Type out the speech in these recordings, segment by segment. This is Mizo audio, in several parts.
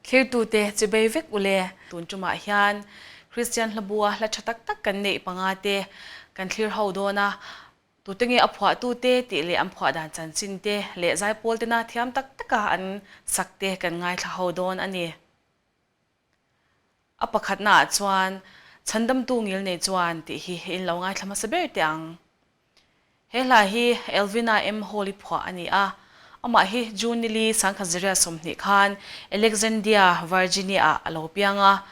Thlirtute chibei vek ule. Tun tumah hian Kristian hlabua hla tha tak tak kan neih panga te kan thlir ho dawn a. Tute nge a phuahtute tih leh an phuah dan chanchin te leh zaipawl tena thiam tak taka an sak te kan ngaithla ho dawn a ni. A pakhatnaah chuan Chhandamtu ngilnei chuan tih hi in lo ngaithla hmasa ber teh ang. He hla hi Elvina M. Hall-i phuah a ni a. Amah hi June nili sangkhat 20 khan Alexandria, Virginia-ah a lo piang a.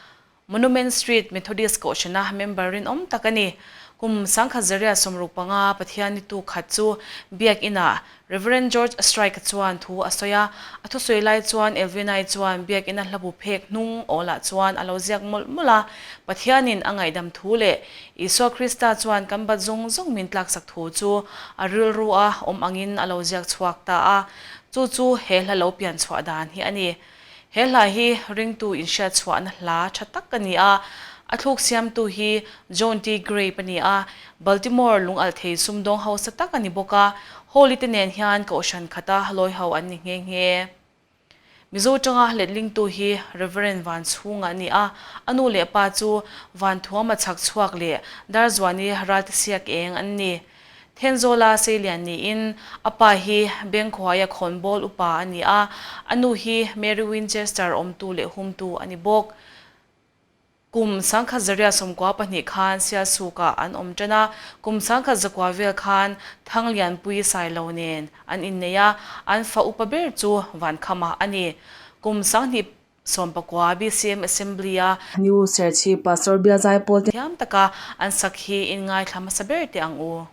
Monument Street Methodist Kohhrana member rinawm tak a ni. Kum 1965 Pathian nitu khat chu Biak Inah Rev. George Strike chuan thu a sawi a. A thusawi lai chuan Elvina-i chuan Biak Ina hlabu phek hnung awlah chuan a lo ziak mawlh mawlh a. Pathianin a ngaihdam thu leh Isua Krista chuan kan bat zawng zawng min tlaksak thu chu a rilru a awm angin a lo ziak chhuak ta a, chu chu he hla lo pian chhuah dan hi a ni. He hla hi ringtu inhriat chhuahna hla tha tak a ni a, a thluk siamtu hi John T. Grape a ni a, Baltimore lungalhthei sumdawng hausa tak a ni bawk a, Holy te nen hian kohhran khata lawiho an ni nghe nghe. Mizo tanga letlingtu hi Rev. Vanchhunga a ni a, a nu leh pa chu Vanthuama chhak chhuak leh Darzuani Raltisiak eng an ni. Thenzawla Seilian niin a pa hi Bengkhuaia khawnbawl upa a ni a, a nu hi Mary Winchester awmtu leh humtu a ni bawk. Kum 1992 khan Sialsukah an awm tan a, kum 1909 vel khan Thanglianpui Sailo nen an innei a, an fa upa ber chu Vankhama a ni. Kum 2019 BCM Assembly-a New Serchhip Pastor Bial Zaipawl te. Thiam taka an sak hi inngaithla hmasa ber teh ang u.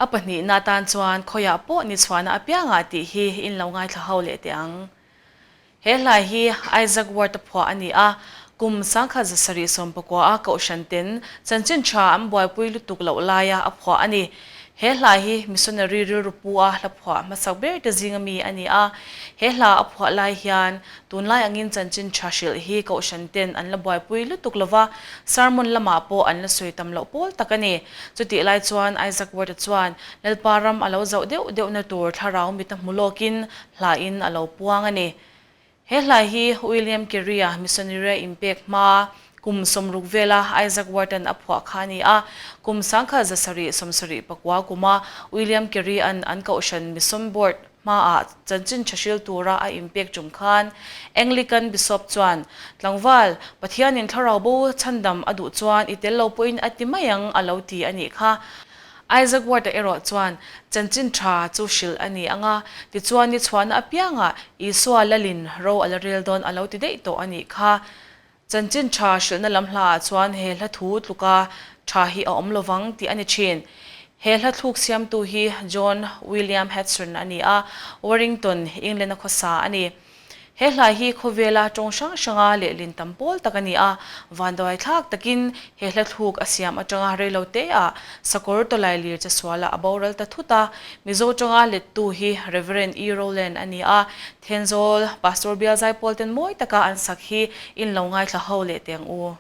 A pahnihna atan chuan khawiah pawh ni chhuahna apiangah tih hi in lo ngaithla ho leh teh ang. He hla hi Isaac Ward-a phuah a ni a, kum 1770 a Kohhran ten chanchin tha an buaipui lutuk loh laia a phuah a ni. He hla hi missionary rilru pu a hla phuah hmasak ber te zinga mi a ni a, he hla a phuah lai hian tunlai angin chanchin tha hrilh hi Kohhran ten an la buaipui lutuk lova, sermon lamah pawh an la sawi tam loh pawl tak a ni. Chutih lai chuan Isaac Ward-a chuan Lalpa ram a lo zauh deuh deuhna tur thlarau mit a hmu lawkin hlain a lo puang a ni. He hla hi William Carey-a missionary-a inpek hma kum 60 vela Isaac Ward-a'n a phuah kha a ni a. Kum 1774 kuma William Carey-a'n an kohhran Mission Board hmaah chanchin tha hril tura a inpek tum khan Anglican Bishop chuan, Tlangval, Pathianin thlarau bo chhandam a duh chuan i tel lo pawhin a ti mai ang a lo ti a nih kha. Isaac Ward-a erawh chuan chanchin tha chu hrilh a ni ang a, tichuan ni chhuahna apiangah Isua lalin ro a la rel dawn a lo ti daih tawh a nih kha. Chanchin tha hrilhna lam hlaah chuan he hla thu tluka tha hi a awm lovang tih a ni thin. He hla thluk siamtu hi John William Hudson a ni a, Warrington, England-a khawsa a ni. He hla hi khawvela tawng hrang hranga lehlin tam pawl tak a ni a, vanduai thlak takin he hla thluk a siam atanga reilo teah sakawr tawlai lir che sualah a boral ta thut a. Mizo tawng lettu hi Reverend E. Rowland a ni a, Thenzawl Pastor Bial Zaipawl ten mawi taka an sak hi in lo ngaithla ho leh teh ang u.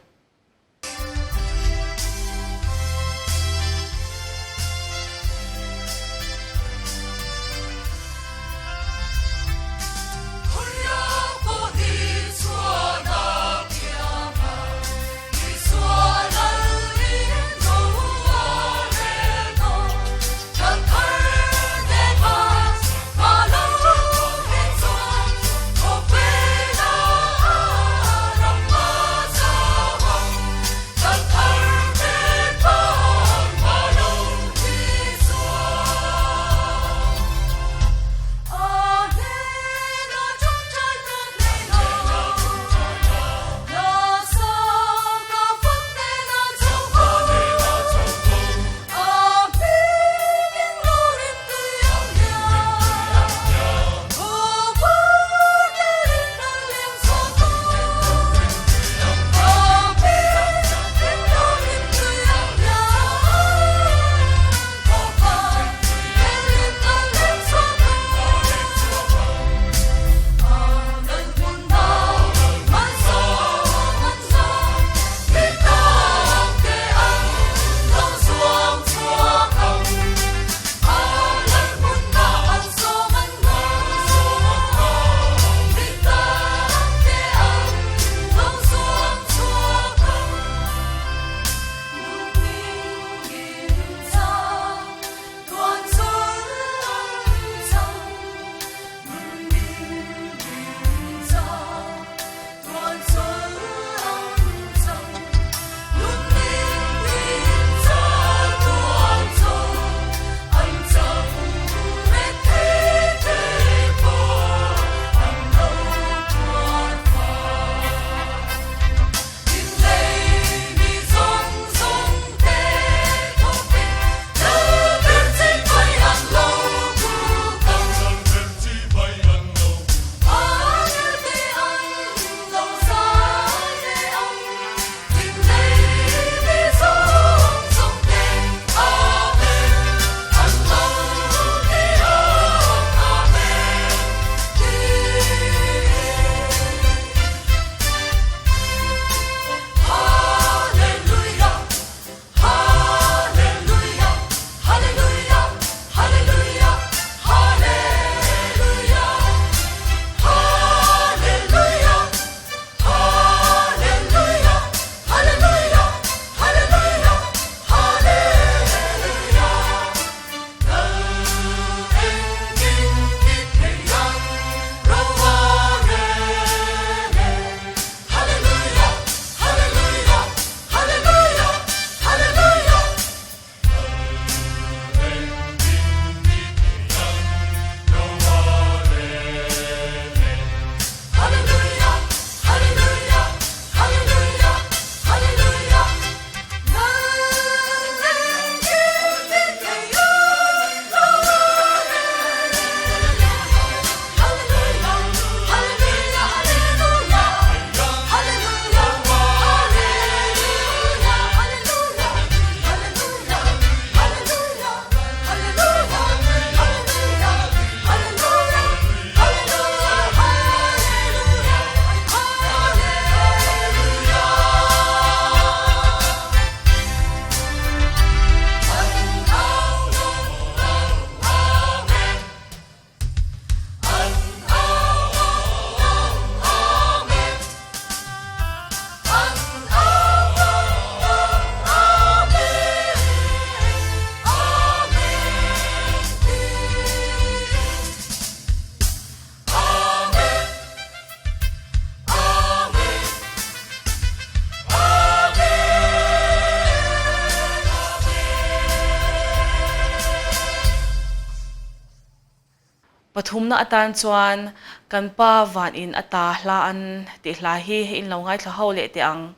Pathumna atan chuan Kan Pa Van In Ata Hla An tih hla hi in lo ngaithla ho leh teh ang.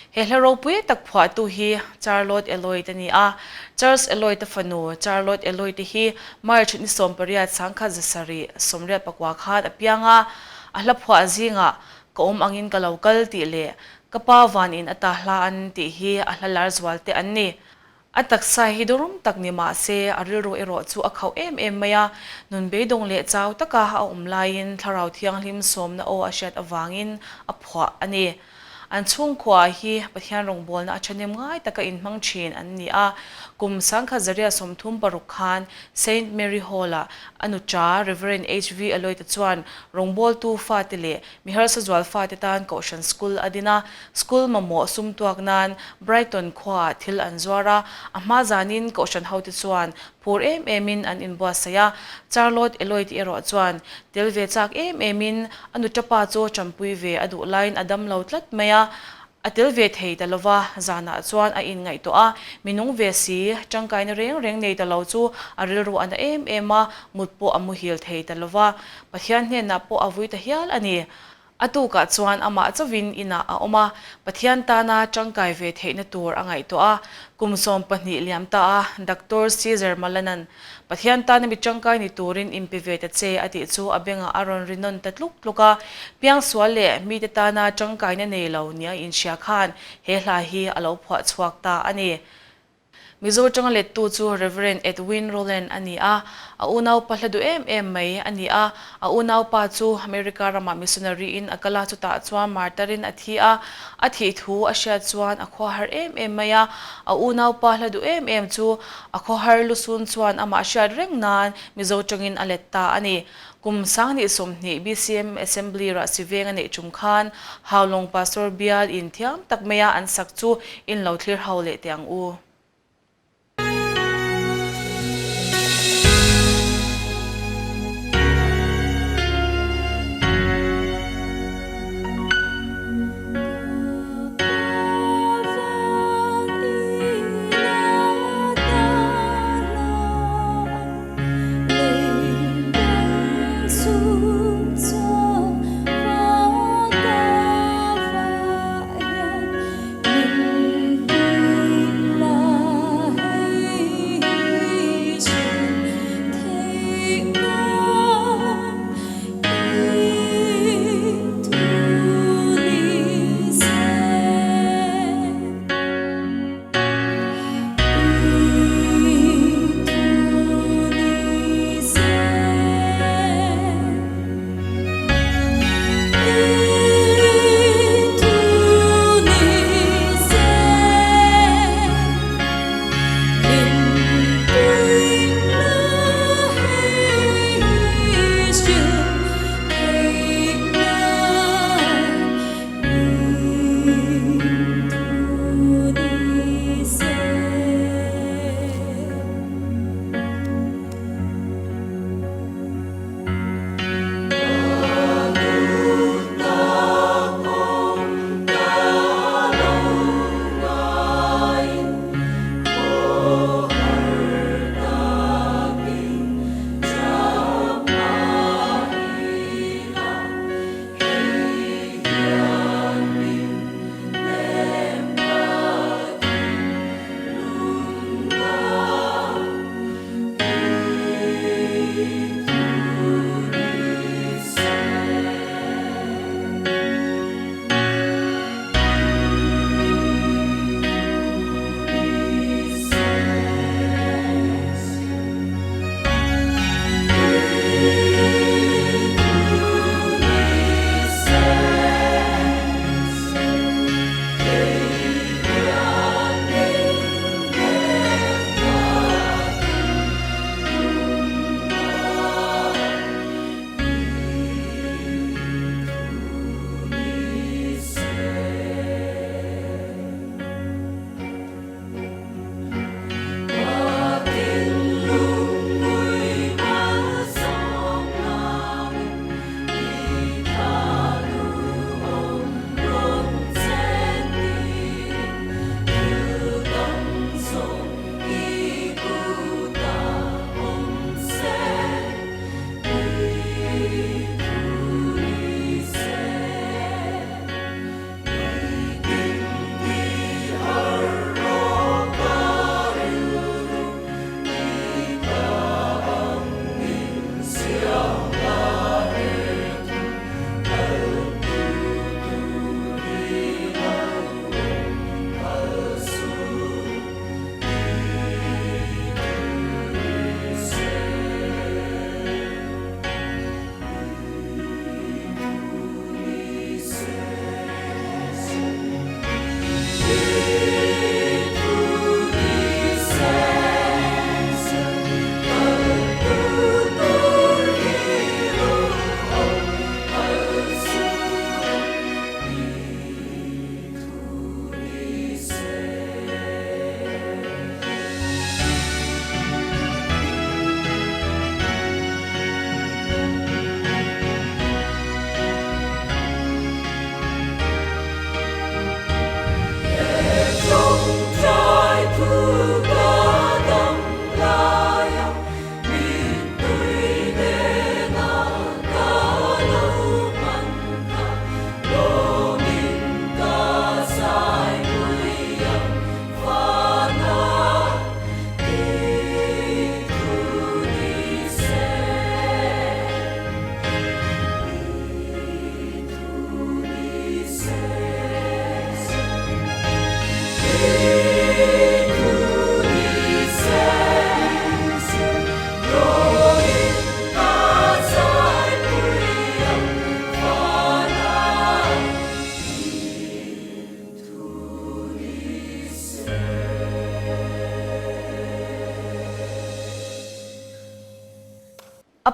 He hla ropui tak phuahtu hi Charlotte Eloyd a ni a. Charles Eloyd-a fanu Charlotte Eloyd-i hi March ni 18 1789 khan a piang a. A hla phuah zingah Ka awm angin ka lo kal tih leh Ka Pa Van In Ata Hla An tih hi a hla lar zual te an ni. A taksa hi dawrum tak ni mah se, a rilru erawh chu a khauh em em mai a. Nun beidawng leh chau taka a awm laiin Thlarau Thianghlim sawmna aw a hriat avangin a phuah a ni. An chhungkua hi Pathian rawngbawlna a thahnem ngai taka inhmang thin an ni a. Kum 1936 khan Saint Mary Hall-ah a nuṭa Rev. HV Aloyta chuan rawngbawltu fate leh Mi harsa zual fate tan Kohhran School a din a, school mamawh sum tuak nan Brighton khuaah thil an zuar a, a hma zanin Kohhran hote chuan phur em emin an inbuatsaih a, Charlotte Eloyd erawh chuan tel ve chak em emin a nutapa chu tanpui ve a duh laiin a dam lo tlat mai a, a tel ve thei ta lova, zanah chuan a inngaihtuah a, mi nung ve si, tangkaina reng reng nei ta lo chu a rilru a na em em a, mut pawh a muhil thei ta lova. Pathian hnenah pawh a vui ta hial a ni. A tukah chuan amah chauvin inah a awm a, Pathian tana tangkai ve theihna tur a ngaihtuah a. Kum 12 liam ta a, Doctor Caesar Malanan, Pathian tana mi tangkai ni turin inpe ve ta che a tih chu a bengah a rawn ri nawn ta tluk tluk a. Piangsual leh mite tana tangkaina nei lo nia inhria khan he hla hi a lo phuah chhuak ta a ni. Mizo tanga lettu chu Rev. Edwin Rowland a ni a, a unaupa hla duh em em mai a ni a. A unaupa chu America ramah missionary in a kal a, chutah chuan martar-in a thi a. A thih thu a hriat chuan a khuahar em em mai a. A unaupa hla duh em em chu a khuahar lusun chuan amah hriat reng nan Mizo tangin a let ta a ni. Kum 2020 BCM Assembly Rahsi veng a neih tum khan Haulawng Pastor bial in thiam tak maia an sak chu in lo thlir ho leh teh ang u.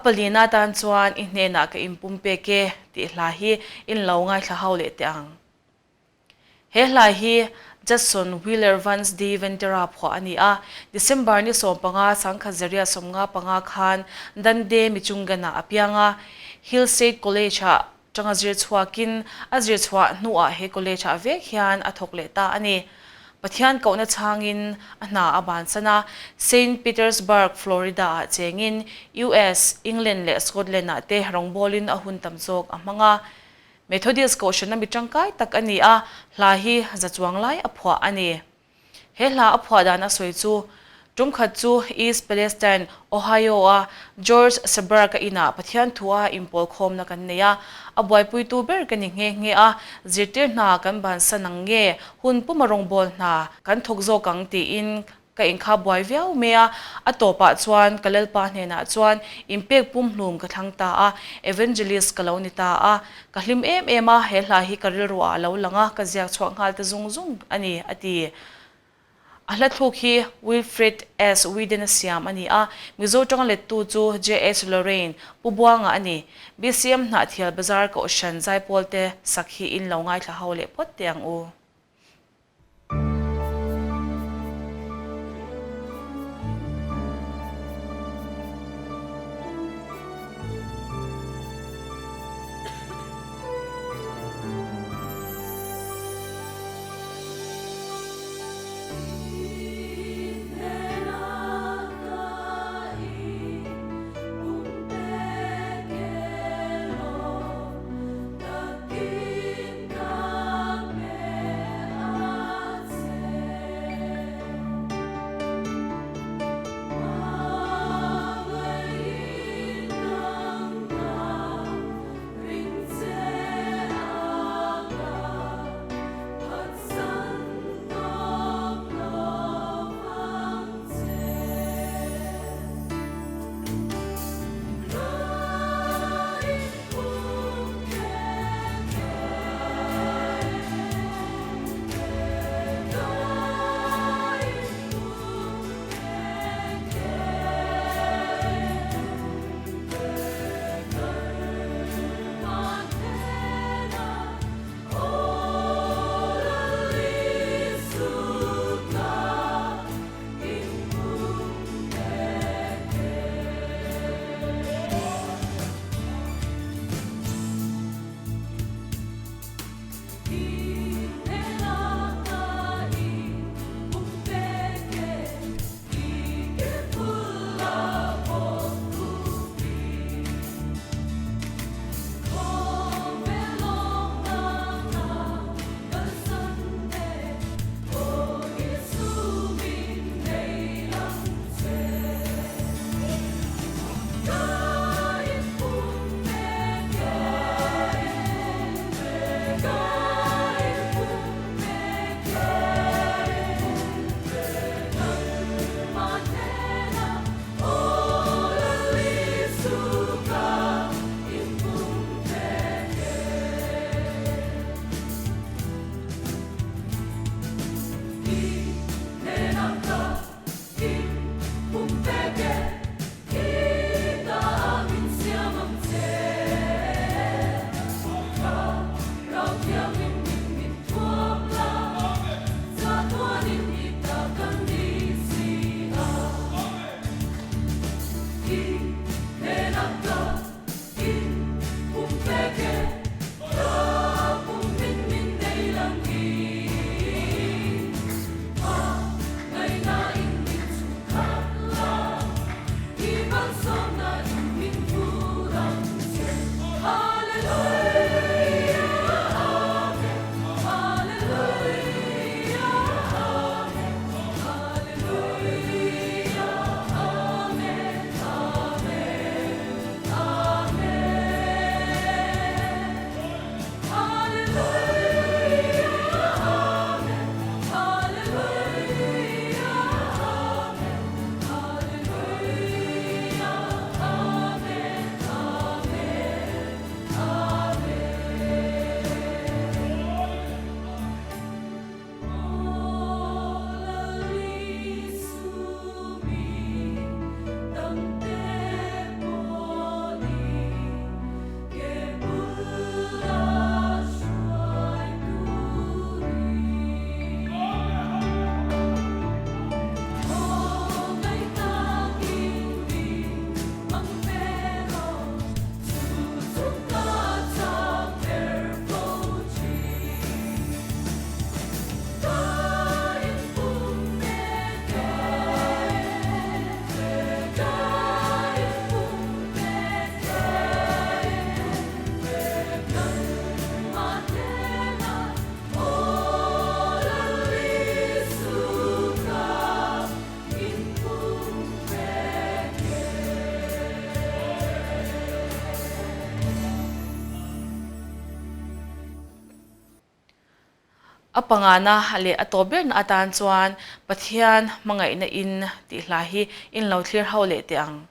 palina atan chuan i hnenah ka inpumpek e tih hla hi in lo ngaithla ho leh teh ang. He hla hi Judson Wheeler Vance de Ventura phuah a ni a, December ni 15 1955 khan Dundee Michungan-ah a piang a, Hill State College-ah tanga zir chhuakin a zir chhuah hnuah he college-ah vek hian a thawk leh ta a ni. Pathian kohna chhangin a hna a bansan a, Saint Petersburg, Florida-ah chengin US, England leh Scotland-ah te rawngbawlin a hun tam zawk a hmang a. Methodist kohhrana mi tangkai tak a ni a, hla hi za chuang lai a phuah a ni. He hla a phuah dan a sawi chu, Tumkhat chu East Palestine, Ohio-a George Seberg-a inah Pathian thua inpawl khawmna kan nei a, a buaipuitu ber ka ni nghe nghe a, zirtir hna kan bansan ang nge, hun puma rawngbâwl hna kan thawk zawk ang tiin Ka inkhap buai viau mai a, a tawpah chuan ka Lalpa hnenah chuan inpek pumhlum ka thlang ta a, Evangelist ka lo ni ta a. Ka hlim em em a, he hla hi ka rilruah a lo lang a, ka ziak chhuak nghal ta zung zung a ni, a ti. A hla thluk hi Wilfred S. Whedon-a siam a ni a, Mizo tanga lettu chu JH. Lorraine, Pu Buanga a ni. BCM Hnahthial Bazar Kohhran Zaipawlte sak hi in lo ngaithla ho leh phawt teh ang u. A pangana leh a tawp berna atan chuan Pathian hmangaihna in tih hla hi in lo thlir ho leh teh ang.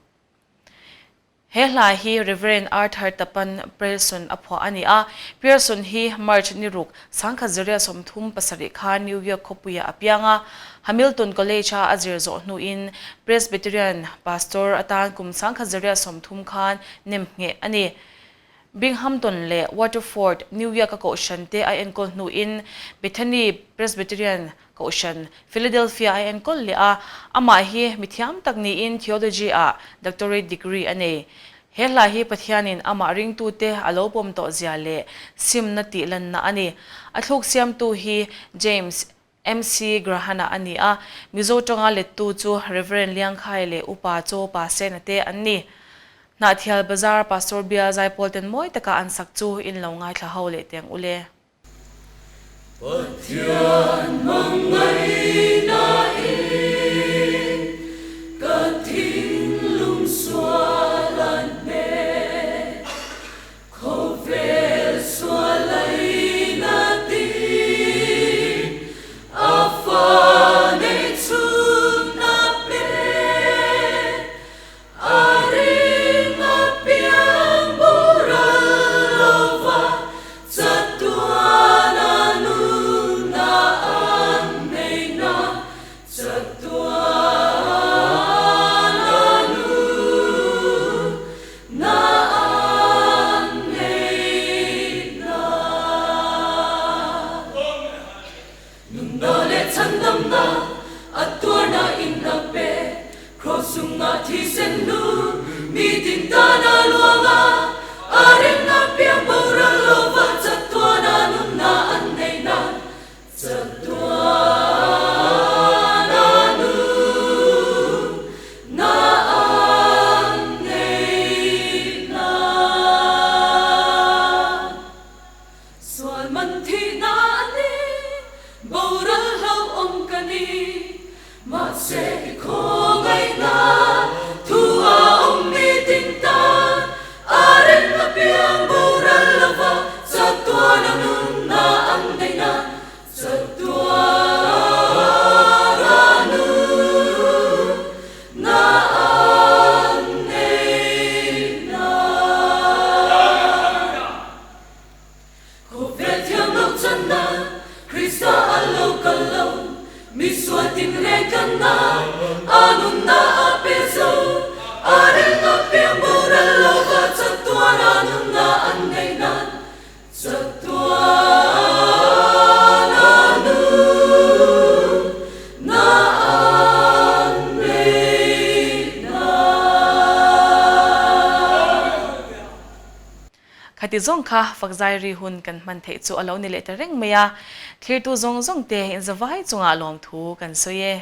He hla hi Rev. Arthur Tappan Pearson a phuah a ni a. Pearson hi March ni ruk, 1937 khan New York khawpuiah a piang a. Hamilton College-a a zir zawh hnuin Presbyterian Pastor atan kum 1930 khan nem ngheh a ni. Binghamton leh Waterford, New York-a kohhran te a enkawl hnuin Bethany Presbyterian Kohhran, Philadelphia a enkawl leh a, amah hi mi thiam tak niin Theology-ah Doctorate degree a nei. He hla hi Pathianin amah ringtute a lo pawm tawh zia leh simna tih lanna a ni. A thluk siamtu hi James MC Grahana a ni a, Mizo tawnga lettu chu Rev. Liangkhai leh Upa Chaw Pa Sena te an ni. Hnahthial Bazar Pastor Bial Zaipawl ten mawi taka an sak chu in lo ngaithla ho leh teng ule. Pathian hmangaihna in ka thinlung sual an hne, khawvel sual aina tin a fa nei chhun a pe. A ring a piang boral lova, chatuan a nunna an neihna, chatuan a nunna an neihna. Nunna leh chhandamna a tuarna in a pe, Kraws chungah thisen hnu mi tin tan a luang a, a rinna piang boral lova chatuana nunna an nei nan, chatuana nunna an nei nan. Sual man thihna a ni, boral hlauhawm ka ni. Mahse i khawngaihna thu a awm mi tin tan, a reng apiang boral lova chatuana nunna an neihna, chatuana nunna an neihna. Khawvel thiam loh channa Krista a lo kal lo, mi sual tin reng tlanna a nunna a pe zo, a reng a piang boral lo va chatuan a nunna an nei nan, chatuan a nunna an nei nan. Khati zawng kha fakzai ri hun kan hman theih chu a lo ni leh ta reng mai a, thlirtu zawng zawng te inzavai chungah lawmthu kan sawi e.